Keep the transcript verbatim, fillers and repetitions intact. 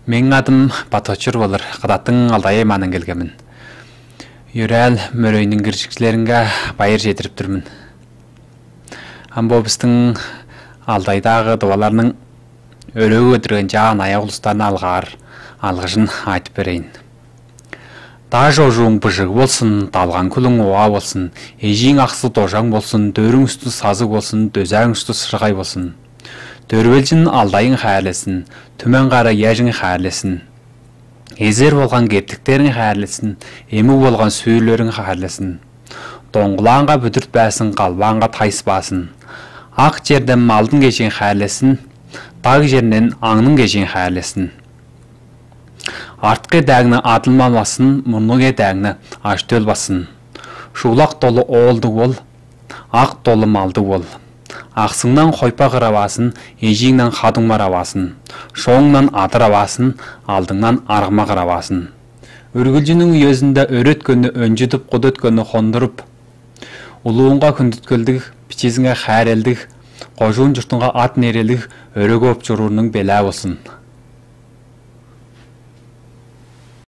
Мээң адым Баточур болур, Кыдаттың Алдай аймаандан келгенмин. Юрел мөрөйнүң киржикчилеринге байыр чедирип тур мен. Ам бо бистиң Алдайдагы тываларның өрөө көдүрген чаан аяк улустарны алгаар алгыжын айтып берейн. Даш ожууң быжыг болзун, далган күлүң оваа болзун, эжииң аксы дожаң болзун, дөрүң усту сазыг болзун, дөзээң усту сыргай болзун. Дөрбелчин Алдайың хайырласын, түмен кара ыяжың хайырласын. Эзер болган кептиктериң хайырласын, эмиг болган сүүрлериң хайырласын. Доңгулаанга бүдүртпээзин, калбаанга тайыспаасын. Ак черден малдың кежиин хайырласын, даг черден аңның кежиин хайырласын. Арткы эдээңни адылмалбасын, мурнук эдээңни ажы-төл бассын. Шуулак долу оолдуг бол, ак долу малдыг бол. Аксыңдан хойпа кыраваасын, эжииңден хадуңмар аваасын, шооңдан адыр аваасын, алдыңдан аргыма кыраваасын. Үргүлчүнүң үезинде өрөткөнү өнчүдүп, куду өткөнү хондуруп, улуунга хүндүткелдиг, бичизинге хээрелдиг, кожуун чуртунга ат нерелиг өрөгөп чоруурунуң белээ болзун.